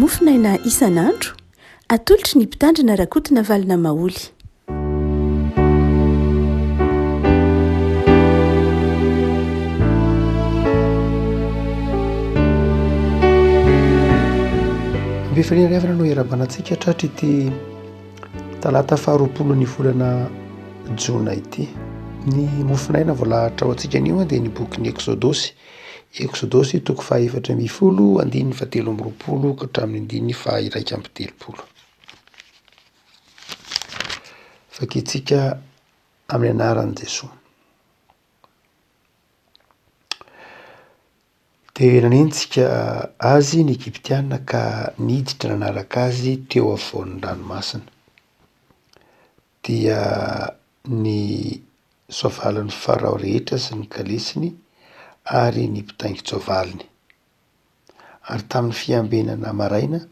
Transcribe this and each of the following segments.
Mofonaina isan'andro, atolotry ny Mpitandrina Rakotonavalona Maholy. Am-pifaliana ry havana no iarahabana antsika tratry ity talata faharoapolo ny volana jona ity. Ny mofonaina voalahatra ho antsika anio dia ny bokin'ny Eksodosy. Eksodosy toko faha-14 andininy fahatelo amby roapolo ka hatramin'ny andininy faha-31. Vakintsika amin'ny anaran'i Jesoa. Dia nanenjika azy ny Egyptiana ka niditra nanaraka azy teo afovoan'ny ranomasina. Dia ny soavalin'i Farao rehetra sy ny kalesiny ary ny mpitaingin-tsoavaliny. Ary tamin'ny fiambenana maraina,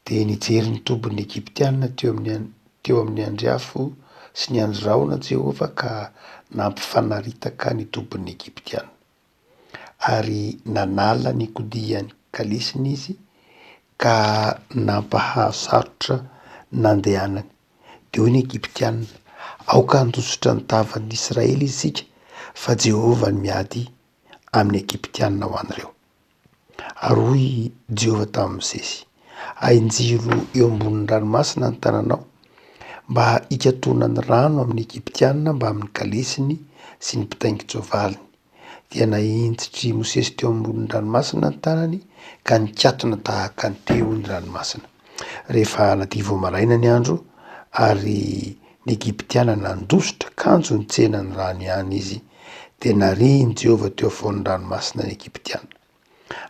dia nijery ny tobin'ny Egyptiana teo amin'ny teo amin'ny andry afo sy ny andry rahona Jehovah ka nampifanaritaka ny tobin'ny Egyptiana. Ary nanala ny kodian'ny kalesiny izy ka nampahasarotra nandehanany. Dia hoy ny Egyptiana, Aoka handositra ny tavan'ny Israely isika, fa Jehovah no miady amin'ny Egyptiana ho an'ireo. Ary hoy Jehovah tamin'i Mosesy, Ahinjiro eo ambonin'ny ranomasina ny tananao, mba hikatonan'ny rano amin'ny Egyptiana mbamin'ny kalesiny sy ny mpitaingin-tsoavaliny. Dia nahinjitr'i Mosesy teo ambonin'ny ranomasina ny tanany, ka nikatona tahaka ny teo ny ranomasina. Rehefa nadio vao maraina ny andro, ary ny Egyptiana nandositra, kanjo nitsena ny rano ihany izy, dia narihin'i Jehovah teo afovoan'ny ranomasina ny Egyptiana.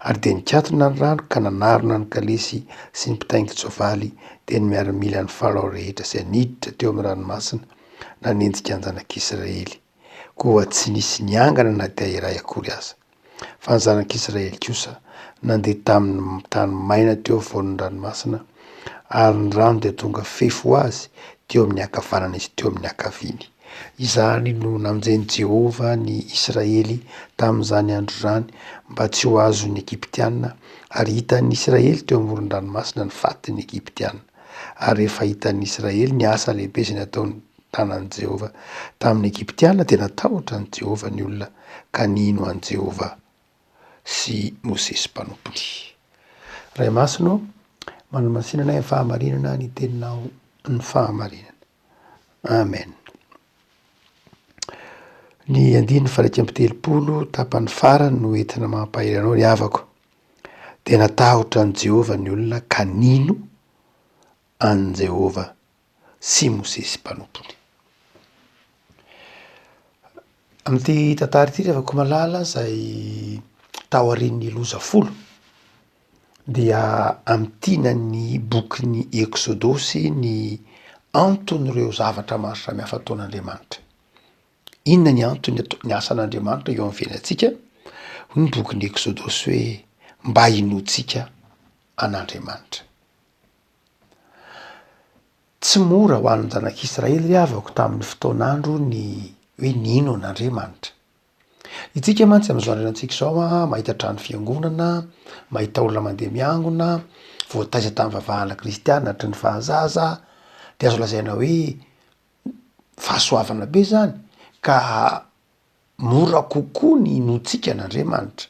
Ary dia nikatona ny rano ka nanarona ny kalesy sy ny mpitaingin-tsoavaly, dia ny miaramilan'i Farao rehetra izay niditra teo amin'ny ranomasina nanenjika ny zanak'Israely. Koa tsy nisy niangana na dia iray akory aza. Fa ny zanak'Israely kosa nandeha tamin'ny tany maina teo afovoan'ny ranomasina, ary ny rano dia tonga fefy ho azy teo amin'ny ankavanany sy teo amin'ny ankaviany. Izany no namonjen'i Jehovah ny Israely tamin'izany andro izany, mba tsy ho azon'ny Egyptiana, ary hitan'ny Israely teo amoron-dranomasina ny fatin'ny Egyptiana. Ary rehefa hitan'ny Israely ny asa lehibe izay nataon'ny tanan'i Jehovah tamin'ny Egyptiana, dia natahotra an'i Jehovah ny olona ka nino an'i Jehovah sy Mosesy mpanompony. Ray Masina ô, manamasina anay amin'ny fahamarinana ny teninao ny fahamarinana. Amen. Ny andininy faha-31 tapany farany no entina mampahery anao ry havako. Dia natahotra an'i Jehovah ny olona ka nino an'i Jehovah sy Mosesy mpanompony. Amin'ity tantara ity ry havako malala izay taorian'ny loza folo dia amintinan'ny bokin'ny Eksodosy ny anton'ireo zavatra maro samihafa ataon'Andriamanitra. Inona ny antony atao- ny asan'Andriamanitra eo amin'ny fiainantsika? Hoy ny bokin'ny Eksodosy hoe mba hinoantsika an'Andriamanitra. Tsy mora ho an'ny zanak'Israely ry havako tamin'ny fotoan'andro ny hoe nino an'Andriamanitra. Itsika mantsy amin'izao andro iainantsika izao an, mahita trano fiangonana, mahita olona mandeha miangona, voataiza tamin'ny vavahana kristiana hatry ny fahazaza, de azo lazaina hoe fahasoavana be zany ka Mora kokoa ny inoantsika an'Andriamanitra.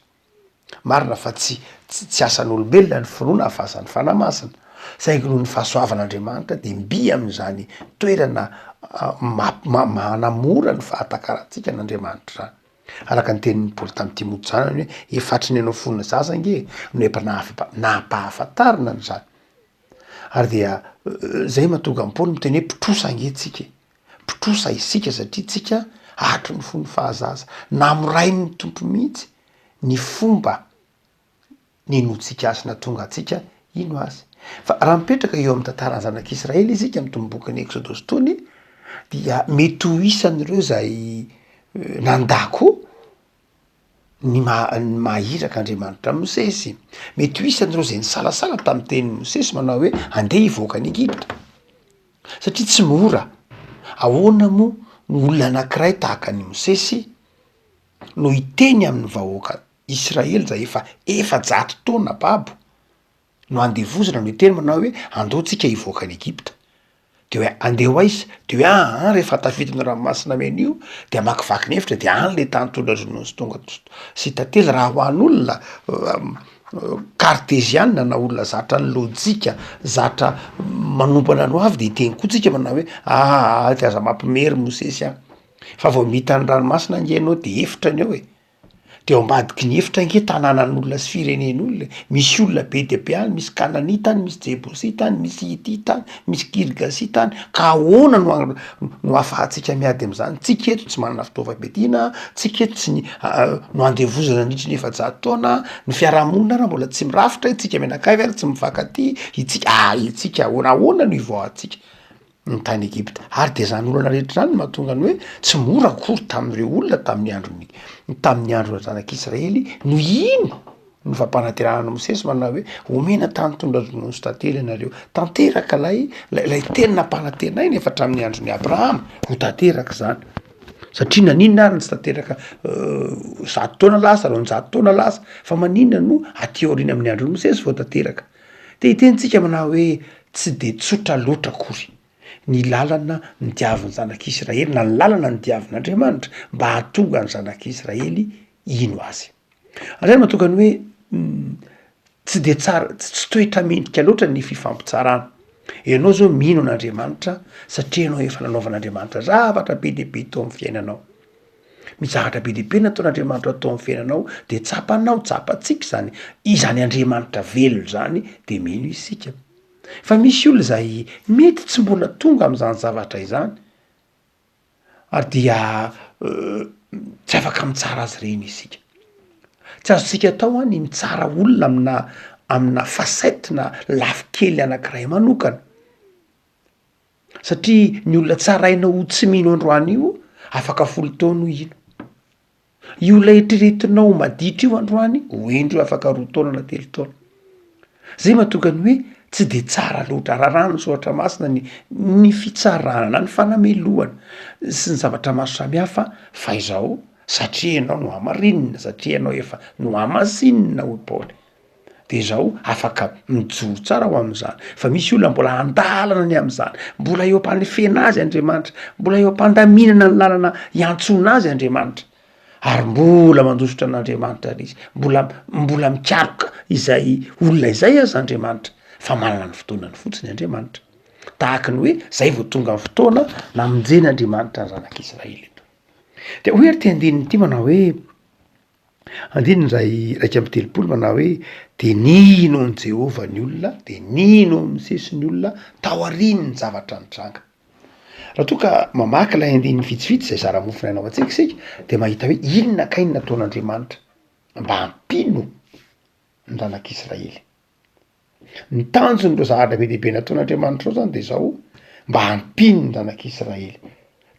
Marina fa tsy tsy asan'olombelona ny finoana fa asan'ny Fanahy Masina. Saingy noho ny fahasoavan'Andriamanitra dia mby amin'izany toerana manamora ny fahatakarantsika an'Andriamanitra izany. Araka ny tenin'i Paoly tamin'i Timoty zanany hoe efa hatry ny anao fony zaza ange no efa nampahafantarina an'izany. Ary dia zay mahatonga an'i Paoly miteny hoe mpitrosa ange tsika e. Mpitrosa isika satria tsika hatry ny fony fahazaza. Namorain'ny Tompo mihitsy ny fomba ninoantsika Azy nahatonga antsika hino Azy. Fa raha mipetraka eo amin'ny tantaran'ny zanak'Israely isika amin'itony bokin'ny Eksodosy itony dia mety ho isan'ireo izay nandà koa ny maha ny maha iraka Andriamanitra an'i Mosesy. Mety ho isan'ireo izay nisalasala tamin'ny tenin'i Mosesy manao hoe andeha hivoaka an'i Egypta. Satria tsy mora. Ahoana moa no olona anankiray tahaka an'i Mosesy no hiteny amin'ny vahoaka Israely izay efa 400 taona babo? no andevozina no hiteny manao hoe andao tsika hivoaka any Egypta. De hoe andeha ho aiza? De hoe aa rehefa tafita ny ranomasina mena io de hamakivaky ny efitra de any le tany tondra-dronono sy tonga sy tantely. Raha ho an'olona karteziana na olona zatra ny lojika, zatra manombana ny ho avy de hiteny koa tsika manao hoe aa de aza mampime ry Mosesy a! Fa vao mita ny ranomasina ange ianao de efitra ny eo e! De ao ambadiky ny efitra ange tanànan'olona sy firenen'olona e, misy olona be dia be any, misy kananita any, misy jebosita any, misy hitita any, misy girgasita any, ka ahoana no no ahafahantsika miady am'zany? Tsika eto tsy manana fitaovam-piadiana, tsika eto tsy ny no andevozana nandritry ny 400 taona, ny fiarahamonina ary mbola tsy mirafitra, itsika mianakavy ary tsy mifankatia, itsika, ah itsika ahoana ahoana no ivoahantsika? ny tany Egypta. Ary dia izany olana rehetra izany no mahatonga ny hoe tsy mora akory tamin'ireo olona tamin'ny andron'ny tamin'ny andron'ny zanak'Israely no hino ny fampanantenana an'i Mosesy manao hoe omena tany tondra-dronono sy tantely ianareo. Tanteraka ilay ilay teny nampanantenaina efa hatramin'ny andron'i Abrahama, ho tanteraka izany. Satria naninona ary no tsy tanteraka zato taona lasa, 200 taona lasa, fa maninona no aty aoriana amin'ny andron'i Mosesy vao tanteraka? Te hiteny tsika manao hoe tsy de tsotra loatra akory ny lalana nodiavin'ny zanak'Israely na ny lalana nodiavin'Andriamanitra mba hahatonga ny zanak'Israely hino azy. Ary zay no mahatonga ny hoe tsy de tsara, tsy toetra mendrika loatra ny fifampitsarana. Ianao zao mino an'Andriamanitra satria ianao efa nanaovan'Andriamanitra zavatra be dia be teo amin'ny fiainanao. Misy zavatra be dia be nataon'Andriamanitra tao amin'ny fiainanao de tsapanao, tsapantsika izany, izany Andriamanitra velona izany de mino isika. Fa misy olona izay mety tsy mbola tonga amin'izany zavatra izany ary dia tsy afaka mitsara azy ireny isika. Tsy azontsika atao an ny mitsara olona amina amina facette na lafy kely anankiray manokana. Satria ny olona tsaraina ho tsy mino androany io, afaka folo taona hino. Io olona eritreretinao ho maditra io androany, ho hendry io afaka roa taona na telo taona. Zay mahatonga ny hoe tsy de tsara loatra, raràn'ny soratra masina ny ny fitsarana na ny fanamelohana sy ny zavatra maro samihafa fa izao satria ianao nohamarinina, satria ianao efa nohamasinina hoy Paoly. De izao afaka mijoro tsara ho amin'izany, fa misy olona mbola andalana ny amin'izany, mbola eo am-panefena azy Andriamanitra, mbola eo am-pandaminana ny lalana iantsoana azy Andriamanitra, ary mbola mandositra an'Andriamanitra ary izy, mbola mbola mikaroka izay olona izay aza Andriamanitra, fa manana ny fotoanany fotsiny Andriamanitra, tahaky ny hoe zay vao tonga ny fotoana namonjen'Andriamanitra ny zanak'Israely eto. De hoy ary ty andininy ity manao hoe. Andininy 31 manao hoe, Dia nino an'i Jehovah ny olona, dia nino an'i Mosesy ny olona, taorian'ny zavatra nitranga. Raha toa ka mamaky ilay andininy vitsivitsy izay zara-mofon'aina ho antsika isika, dia mahita hoe inona kay no nataon'Andriamanitra mba hampino ny zanak'Israely. Ny tanjon'ireo zavatra be dia be nataon'Andriamanitra ireo zany de zao, mba hampino ny zanak'Israely.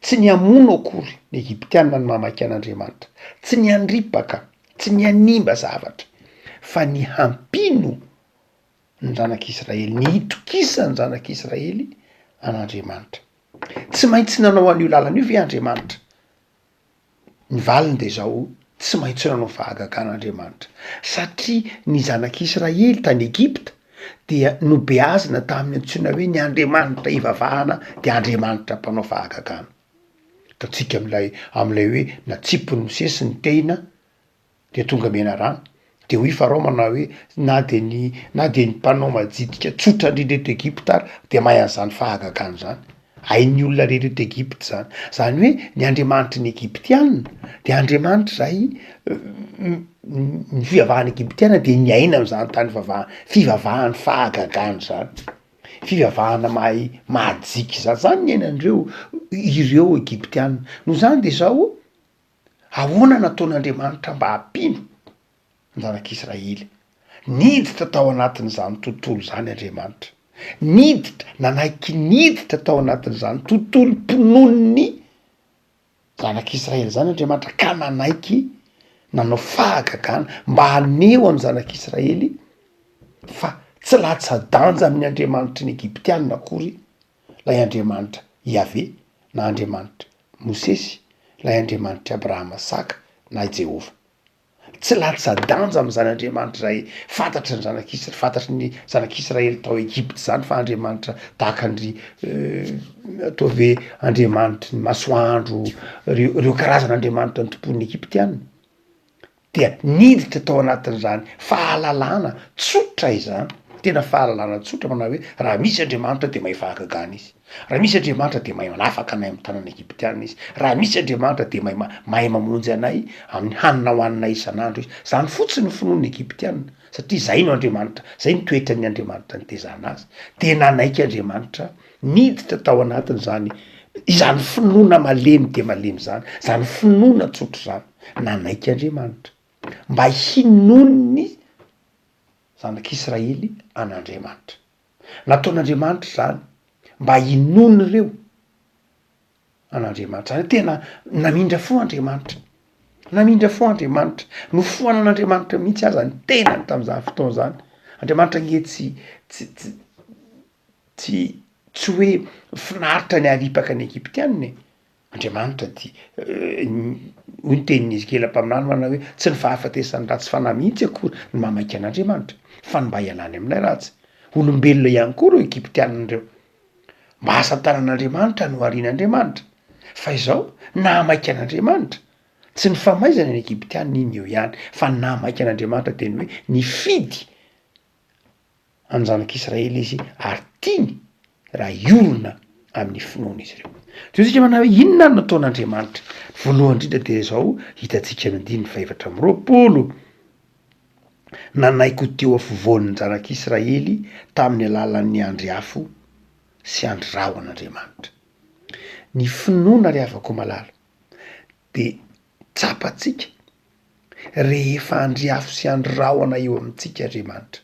Tsy ny hamono akory ny Egyptiana no mahamaika an'Andriamanitra, tsy ny handripaka, tsy ny hanimba zavatra, fa ny hampino ny zanak'Israely, ny hitokisan'ny zanak'Israely an'Andriamanitra. Tsy maintsy nanao an'io lalana io ve Andriamanitra? Ny valiny dia izao, tsy maintsy nanao fahagagana Andriamanitra, satria ny zanak'Israely tany Egypta dia nobeazina tamin'ny antsoina hoe ny Andriamanitra ivavahana dia Andriamanitra mpanao fahagagana. Hitantsika amin'ilay amin'ilay hoe natsipin'i Mosesy ny tehina Dia tonga menarana. Dia hoy Farao manao hoe, Na dia ny, na dia ny mpanao majidika tsotra indrindra eto Egypta ary dia mahay an'izany fahagagana izany. Hain'ny olona rehetra eto Egypta izany. Izany hoe ny andriamanitry ny Egyptiana dia andriamanitra izay ny fivavahana egyptiana dia niaina amin'izany tany vavahana, fivavahan'ny fahagagana izany. Fivavahana mahay majika izany. Izany niainan'ireo ireo Egyptiana. Noho izany dia izao. Ahoana nataon'Andriamanitra mba hampino ny zanak'Israely? Niditra tao anatin'izany tontolo izany Andriamanitra. Niditra, nanaiky niditra tao anatin'izany tontolom-pinoan'ny zanak'Israely izany Andriamanitra ka nanaiky nanao fahagagana mba haneho amin'ny zanak'Israely fa tsy latsa-danja amin'ny Andriamanitry ny Egyptiana akory ilay Andriamanitra Iaveh na Andriamanitra Mosesy, ilay Andriamanitr'i Abrahama Saka na i Jehovah. Tsy latsa-danja amin'izany Andriamanitra izay fantatry ny zanak'Isra- fantatry ny zanak'Israely tao Egypta izany fa Andriamanitra tahaka an-dry ataovy hoe Andriamanitry ny masoandro, reo reo karazana andriamanitra notompoin'ny Egyptiana. Dia niditra tao anatin'izany fahalalana tsotra izany, tena fahalalana tsotra manao hoe raha misy Andriamanitra dia mahay fahagagana izy. Raha misy Andriamanitra dia mahay manafaka anay amin'ny tanan'ny Egyptiana izy. Raha misy Andriamanitra dia mahay mahay mamonjy anay amin'ny hanina hohaninay isan'andro izy. Zany fotsiny ny finoan'ny Egyptiana, satria zay no Andriamanitra, zay no toetran'ny Andriamanitra nitezana azy. Dia nanaiky Andriamanitra niditra tao anatin'izany izany finoana malemy dia malemy izany, izany finoana tsotra izany. Nanaiky Andriamanitra mba hinoan'ny zanak'Israely an'Andriamanitra. Nataon'Andriamanitra izany mba hinoan'ireo an'Andriamanitra. Zany hoe tena namindra fo Andriamanitra, namindra fo Andriamanitra, nofoanan'Andriamanitra mihitsy aza ny tenany tamin'izany fotoana izany. Andriamanitra ange tsy tsy tsy tsy tsy hoe finaritra ny haripaka ny Egyptiana e. Andriamanitra dia, hoy ny tenin'i Ezekiela mpaminany manao hoe, tsy ny fahafatesan'ny ratsy fanahy mihitsy akory no mahamaika an'Andriamanitra, fa ny mba hialany amin'ilay ratsy. Olombelona ihany koa ireo Egyptianina ireo. Mba asa tanan'Andriamanitra no harian'Andriamanitra. Fa izao, nahamaika an'Andriamanitra. Tsy ny famaizana ny Egyptianina iny eo ihany, fa ny nahamaika an'Andriamanitra dia ny hoe nifidy an'ny zanak'Israely izy ary tiany raha hiorina amin'ny finoana izy ireo. Dia hoy isika manao hoe inona no nataon'Andriamanitra? Voalohany indrindra dia izao hitantsika ny andininy fahefatra amby 20, nanaiky ho teo afovoan'ny zanak'Israely tamin'ny alalan'ny andry afo sy andry rahona Andriamanitra. Ny finoana ry havako malala dia tsapantsika rehefa andry afo sy andry rahona eo amintsika Andriamanitra.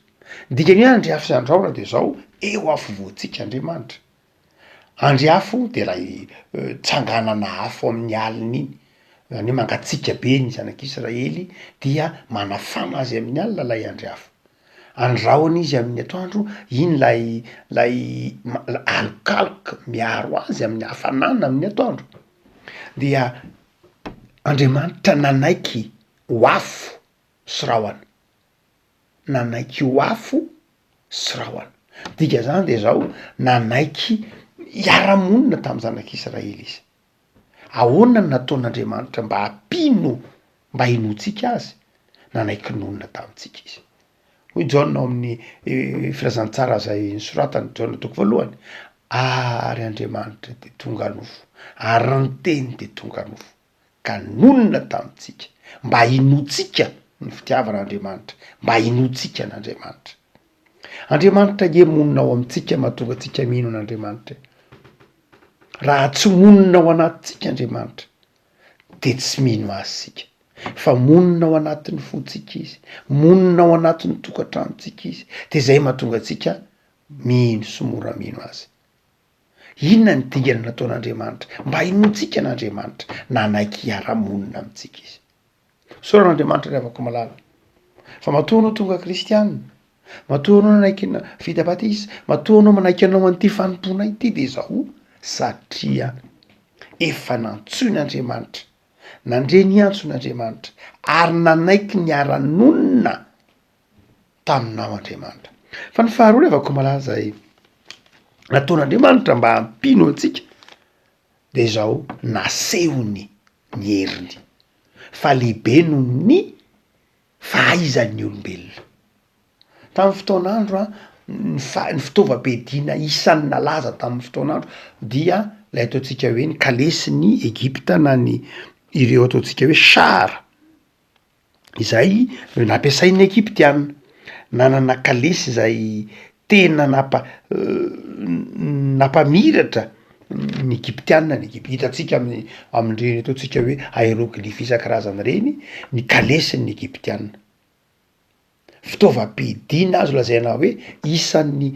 Ny dikan'ny hoe andry afo sy andry rahona de zao, eo afovoantsika Andriamanitra. Andry afo de lay tsanganana afo amin'ny alina iny, zany hoe mangatsiaka be ny zanak'Israely dia manafana azy amin'ny alina lay andry afo. Andry rahona izy amin'ny atoandro, iny lay lay alokaloka miaro azy amin'ny hafanana amin'ny atoandro. Dia Andriamanitra nanaiky ho afo sy rahona, nanaiky ho afo sy rahona, dikan'izany de zao nanaiky hiara-monina tamin'ny zanak'Israely izy. Ahoana no nataon'Andriamanitra mba hampino, mba hinoantsika azy? Nanaiky nonina tamintsika izy. Hoy Jaona ao amin'ny filazantsara izay nosoratany, Jaona toko voalohany, Ary Andriamanitra dia tonga nofo, ary ny Teny dia tonga nofo, ka nonina tamintsika, mba hinoantsika ny fitiavan'Andriamanitra, mba hinoantsika an'Andriamanitra. Andriamanitra ange monina ao amintsika mahatonga antsika mino an'Andriamanitra e. Raha tsy monina ao anatintsika Andriamanitra, de tsy mino azy isika. Fa monina ao anatin'ny fontsika izy, monina ao anatin'ny tokantranontsika izy, de zay mahatonga antsika mino sy mora mino azy. Inona ny dingana nataon'Andriamanitra mba hinoantsika an'Andriamanitra? Nanaiky hiara-monina amintsika izy. Isaorana Andriamanitra ry havako malala fa matoa anao tonga kristiana, matoa anao nanaiky vita batisa, matoa anao manaiky anao an'ity fanompoana ity de izao satria efa nantsoin'Andriamanitra, nandre ny antson'Andriamanitra ary nanaiky niara-nonina taminao Andriamanitra. Fa ny faharoa ry havako malala izay nataon'Andriamanitra mba hampino antsika de izao nasehony ny heriny fa lehibe noho ny fahaizan'ny olombelona. Tamin'ny fotoan'andro an, ny fa- ny fitaovam-piadiana isan'ny nalaza tamin'ny fotoan'andro dia ilay ataontsika hoe ny kalesin'i Egypta na ny ireo ataontsika hoe char. Izay nampiasain'ny Egyptiana. Nanana kalesy izay tena nampa- nampamiratra ny Egyptiana ny Egyp-, hitantsika amin'ny amin'ireny ataontsika hoe hieroglyphe isan-karazany ireny ny kalesin'ny Egyptiana. Fitaovam-piadiana azo lazaina hoe isan'ny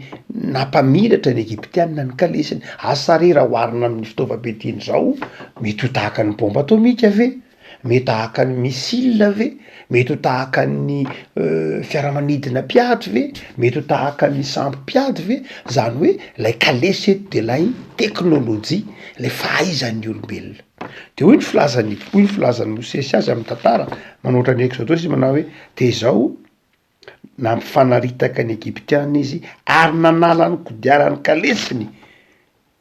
nampamiratra ny Egyptiana ny kalesiny. Asa re raha oharina amin'ny fitaovam-piadiana izao, mety ho tahaka ny bomba atomika ve? Mety tahaka ny missile ve? Mety ho tahaka ny fiaramanidina mpiady ve? Mety ho tahaka ny sambo mpiady ve? Zany hoe lay kalesy eto de lay teknôlôjia, lay fahaizan'ny olombelona. De hoy ny filazany, hoy ny filazan'i Mosesy azy amin'ny tantara, manoatra ny Eksodosy izy manao hoe, de izao, nampifanaritaka ny Egyptiana izy ary nanala ny kodiaran'ny kalesiny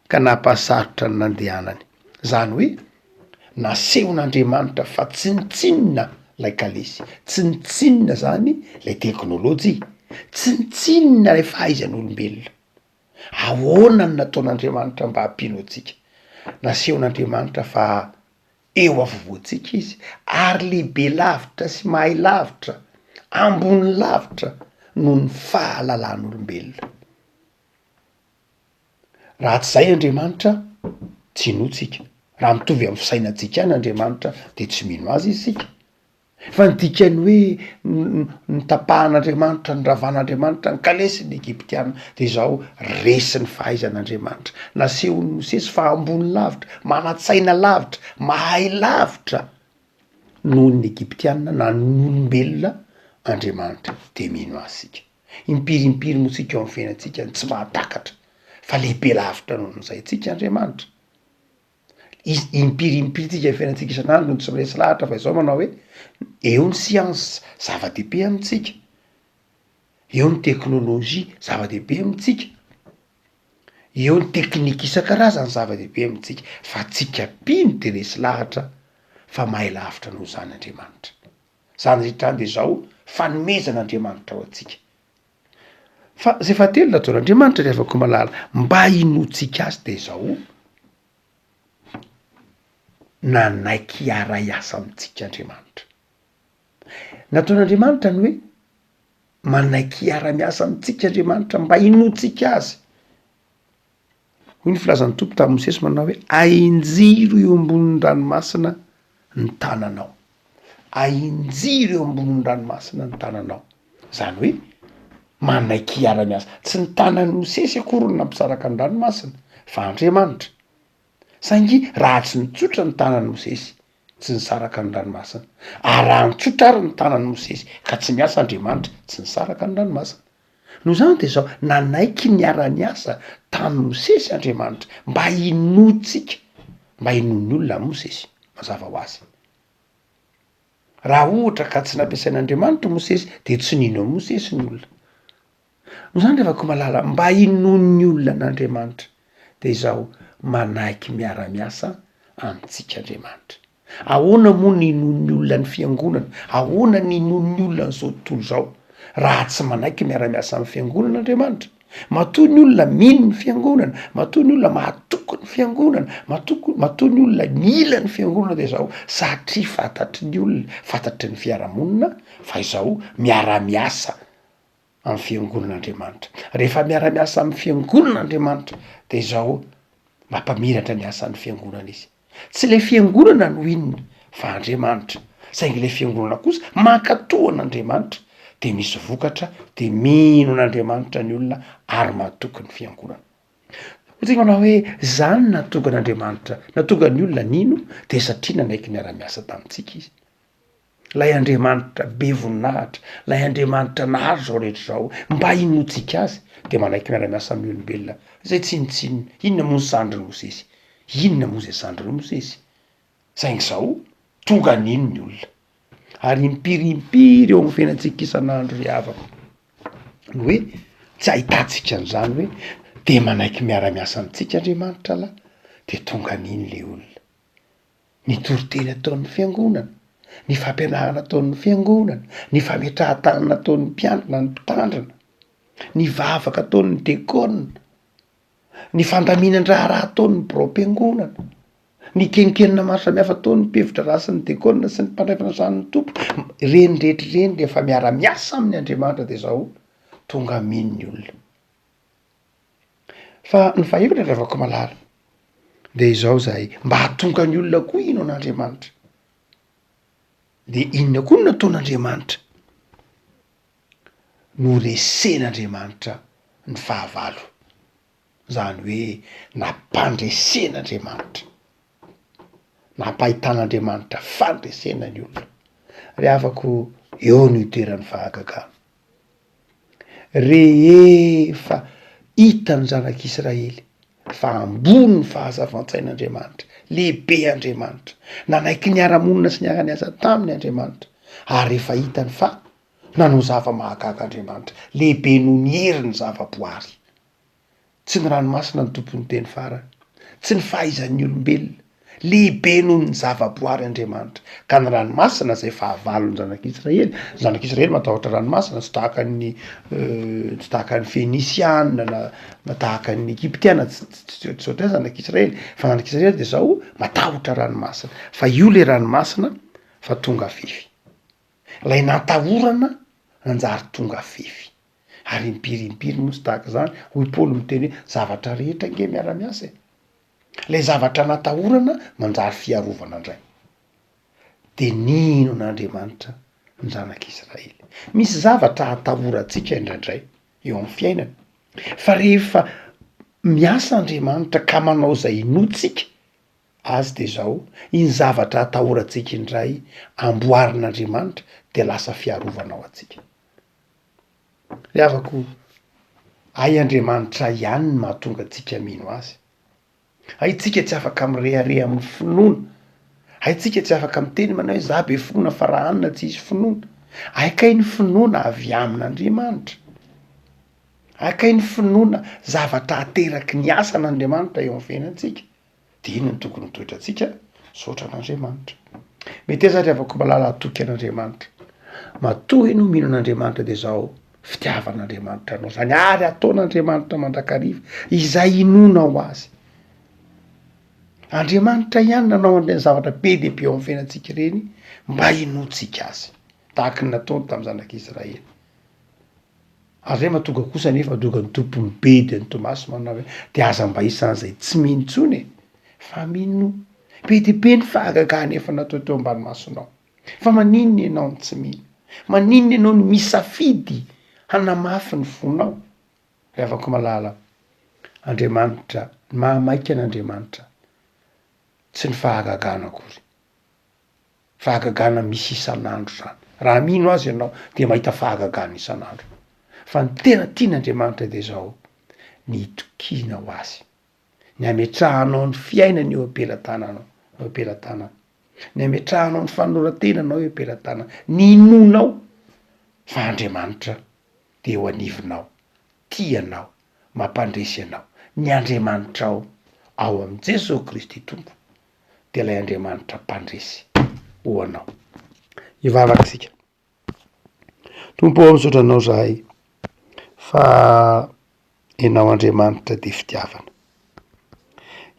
ka nampahasarotra ny nandehanany. Zany hoe nasehon'Andriamanitra fa tsinontsinona lay kalesy, tsinontsinona zany lay teknôlôjia, tsinontsinona lay fahaizan'olombelona. Ahoana no nataon'Andriamanitra mba hampino antsika? Nasehon'Andriamanitra fa eo afovoantsika izy ary lehibe lavitra sy mahay lavitra, ambony lavitra noho ny fahalalan'olombelona. Raha tsy zay Andriamanitra, tsy inoantsika. Raha mitovy amin'ny fisainantsika ihany Andriamanitra de tsy mino azy isika. Fa ny dikan'ny hoe notapahan'Andriamanitra, noravan'Andriamanitra ny kalesin'ny Egyptiana de izao, resy ny fahaizan'Andriamanitra. Nasehon'i Mosesy fa ambony lavitra, manan-tsaina lavitra, mahay lavitra noho ny Egyptiana na ny olombelona Andriamanitra, de mino azy isika. Impiry impiry moa tsika eo amin'ny fiainantsika no tsy mahatakatra fa lehibe lavitra noho ny saintsika Andriamanitra. Izy impiry impiry tsika eo fiainantsika isan'andro no tsy miresy lahatra fa izao manao hoe eo ny siansa zava-dehibe amintsika, eo ny teknôlôjia zava-dehibe amintsika, eo ny teknika isan-karazany zava-dehibe amintsika fa tsika mpino de resy lahatra fa mahay lavitra noho izany Andriamanitra. Zany rehetra zany de izao fanomezan'Andriamanitra ho antsika. Fa zay fahatelo nataon'Andriamanitra ry havako malala mba hinoantsika azy de izao, nanaiky hiara-hiasa amintsika Andriamanitra. Nataon'Andriamanitra ny hoe manaiky hiara-miasa amintsika Andriamanitra mba hinoantsika azy. Hoy ny filazan'ny Tompo tamin'i Mosesy manao hoe, Ahinjiro eo ambonin'ny ranomasina ny tananao. Ahinjiro eo ambonin'ny ranomasina ny tananao. Izany hoe manaiky hiara-miasa. Tsy ny tanan'i Mosesy akory no nampisaraka ny ranomasina fa Andriamanitra. Saingy raha tsy nitsotra ny tanan'i Mosesy, tsy nisaraka ny ranomasina. Ary raha nitsotra ary ny tanan'i Mosesy ka tsy miasa Andriamanitra, tsy nisaraka ny ranomasina. Noho izany dia izao, nanaiky niara-niasa tamin'i Mosesy Andriamanitra mba hinoantsika, mba hinoan'ny olona an'i Mosesy, mazava ho azy. Raha ohatra ka tsy nampiasain'Andriamanitra i Mosesy, dia tsy nino an'i Mosesy ny olona. Noho izany ry havako malala, mba hinoan'ny olona an'Andriamanitra, dia izao, manaiky miara-miasa amintsika Andriamanitra. Ahoana moa ny inoan'ny olona ny fiangonana? Ahoana ny inoan'ny olona an'izao tontolo izao raha tsy manaiky miara-miasa amin'ny fiangonana Andriamanitra? Matoa ny olona mino ny fiangonana, matoa ny olona mahatoky ny fiangonana, matoky matoa ny olona mila ny fiangonana dia izao, satria fantatry ny olona, fantatry ny fiarahamonina fa izao miara-miasa amin'ny fiangonana Andriamanitra. Rehefa miara-miasa amin'ny fiangonana Andriamanitra dia izao mampamiratra ny asan'ny fiangonana izy. Tsy le fiangonana no inona fa Andriamanitra, saingy le fiangonana kosa mankatò an'Andriamanitra de misy vokatra de mino an'Andriamanitra ny olona ary matoky ny fiangonana. Hoy tsika manao hoe zany nahatonga an'Andriamanitra, nahatonga ny olona nino de satria nanaiky niara-miasa tamintsika izy. Ilay Andriamanitra be voninahitra, ilay Andriamanitra nahary izao rehetra izao, mba hinoantsika Azy, dia manaiky miara-miasa amin'ny olombelona izay tsinontsinona. Inona moa ny sandrin'i Mosesy? Inona moa izay sandrin'i Mosesy? Saingy izao, tonga nino ny olona. Ary impiry impiry eo amin'ny fiainantsika isan'andro ry havako, ny hoe tsy ahitantsika an'izany hoe dia manaiky miara-miasa amintsika Andriamanitra lahy, dia tonga nino ilay olona. Ny toriteny ataon'ny fiangonana, ny fampianarana ataon'ny fiangonana, ny fametrahan-tanana ataon'ny mpiandry na ny mpitandrina, ny vavaka ataon'ny dekôna, ny fandaminan-draharaha ataon'ny biraom-piangonana, ny kenkenina maro samihafa ataon'ny mpihevi-draharaha sy ny dekôna sy ny mpandray fanasan'ny Tompo, ireny rehetra ireny rehefa miara-miasa amin' Andriamanitra de zao tonga mino ny olona. Fa ny fahefatra ry havako malala de izao zahay, mba hahatonga ny olona koa hino an'Andriamanitra, de inona koa no nataon'Andriamanitra? Noresen'Andriamanitra ny fahavalo, zany hoe nampandresen'Andriamanitra, nampahitan'Andriamanitra fandresena ny olona. Ry havako, eo no itoeran'ny fahagagana. Rehefa hitan'ny zanak'Israely. Fa ambony ny fahazavan-tsain'Andriamanitra, lehibe Andriamanitra. Nanaiky niara-monina sy niara-niasa taminy Andriamanitra, ary rehefa hitany fa nanao zava-mahagaga Andriamanitra, lehibe noho ny hery ny zavaboary. Tsy ny ranomasina no tompon'ny teny farany, tsy ny fahaizan'ny olombelona. Lehibe noho ny zavaboary Andriamanitra. Ka ny ranomasina izay fahavalon'ny zanak'Israely, ny zanak'Israely matahotra ranomasina, tsy tahaka ny tsy tahaka ny Fenisiana na na tahaka ny Egyptiana, tsy tsy tsy ohatran'izany zanak'Israely, fa zanak'Israely de zao matahotra ranomasina, fa io le ranomasina fa tonga fefy. Ilay natahorana nanjary tonga fefy. Ary impiry impiry moa tsy tahaka izany, hoy Paoly miteny hoe zavatra rehetra ange miara-miasa e. Ilay zavatra natahorana manjary fiarovana indray. Dia nino an'Andriamanitra ny zanak'Israely. Misy zavatra atahorantsika indraindray eo amin'ny fiainana, fa rehefa miasa Andriamanitra ka manao izay inoantsika Azy dia izao, iny zavatra atahorantsika indray amboarin'Andriamanitra dia lasa fiarovana ho antsika. Ry havako, hay Andriamanitra ihany no mahatonga antsika mino Azy. Hay tsika tsy afaka mirehareha amin'ny finoana. Hay tsika tsy afaka miteny manao hoe za be finoana fa raha anona tsy hisy finoana. Hay kay ny finoana avy amin'Andriamanitra. Hay kay ny finoana zavatra ateraky ny asan'Andriamanitra eo amin'ny fiainantsika. Dia inona no tokony ho toetrantsika? Misaotra an'Andriamanitra. Meteza ry havako malala hatoky an'Andriamanitra. Matoa ianao mino an'Andriamanitra dia izao fitiavan'Andriamanitra anao izany ary ataon'Andriamanitra mandrakariva izay inoanao azy. Andriamanitra ihany nanao an'ireny zavatra be dia be eo amin'ny fiainantsika ireny mba hinoantsika azy, tahaka ny nataony tamin'ny zanak'Israely. Ary zay mahatonga kosa anefa tonga ny Tompo mibedy an'i Tomasy manao hoe de aza mba isan'izay tsy mino intsony e, fa minoa. Be dia be ny fahagagana efa natao teo ambany masonao. Fa maninona ianao no tsy mino? Maninona ianao no misafidy hanamafy ny fonao? Ry havako malala, Andriamanitra, ny mahamaika an'Andriamanitra tsy ny fahagagana akory. Fahagagana misy isan'andro izany. Raha mino Azy ianao dia mahita fahagagana isan'andro. Fa ny tena tian'Andriamanitra dia izao, ny hitokianao Azy, ny hametrahanao ny fiainany eo am-pelatananao, eo am-pelatanany, ny hametrahanao ny fanoloran-tenanao eo am-pelatanany, ny hinoanao fa Andriamanitra dia eo anivonao, tia anao, mampandresy anao, ny Andriamanitrao ao amin'i Jesoa Kristy Tompo. dia ilay Andriamanitra mpandresy ho anao. Hivavaka isika. Tompo ô, misaotra anao zahay fa Ianao Andriamanitra dia fitiavana.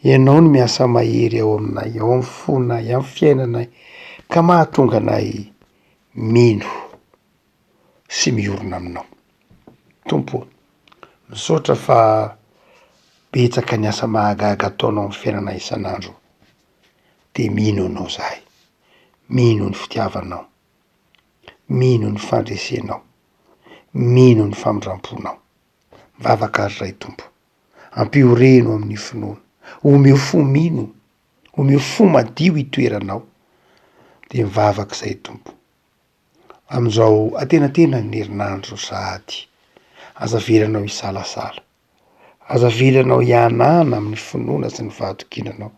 Ianao no miasa mahery ao aminay, ao amin'ny fonay, amin'ny fiainanay, ka mahatonga anay mino sy miorina aminao. Tompo ô, misaotra fa betsaka ny asa mahagaga ataonao amin'ny fiainana isan'andro, de mino anao zahay, mino ny fitiavanao, mino ny fandresenao, mino ny famindramponao. Mivavaka ary Ray Tompo, ampioreno amin'ny finoana, omeo fo mino, omeo fo madio hitoeranao, de mivavaka izay Tompo. Amin'izao antenatenan'ny herinandro sahady, aza avelanao hisalasala, aza avelanao hihanahana amin'ny finoana sy ny fahatokiana anao,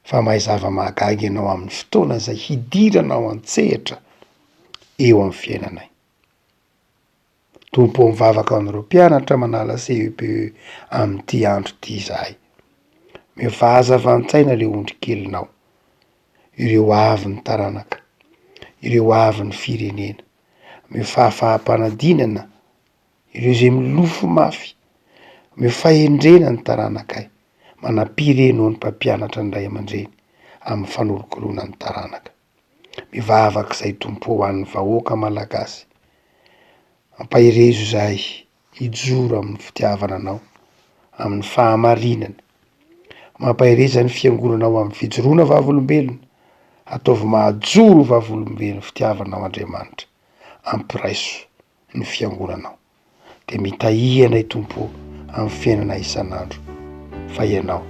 fa mahay zava-mahagaga ianao amin'ny fotoana izay hidiranao an-tsehatra eo amin'ny fiainanay. Tompo ô mivavaka ho an'ireo mpianatra manala CEPE amin'ity andro ity izahay. Omeo fahazavan-tsaina ireo ondry kelinao, ireo avy ny taranaka, ireo avy ny firenena. Omeo fahafaham-panadinana ireo izay milofo mafy. Omeo fahendrena ny taranakay. Manam-pireno ny mpampianatra ny ray aman-dreny amin'ny fanolokoloana ny taranaka. Mivavaka izay Tompo ho an'ny vahoaka Malagasy. Ampaherezo izahay hijoro amin'ny fitiavana Anao, amin'ny fahamarinana. Mampahereza ny fiangonanao amin'ny fijoroana vavolombelona. Ataovy mahajoro vavolombelon'ny fitiavanao Andriamanitra. Ampiraiso ny fiangonanao. Dia mitahia anay Tompo ô amin'ny fiainana isan'andro fa Ianao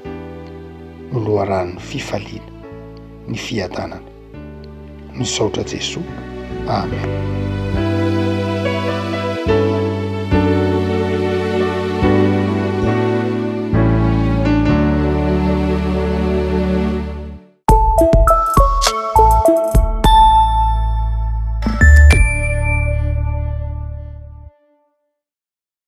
no loharanon'ny fifaliana, ny fiadanana. Misaotra Jesoa. Amen.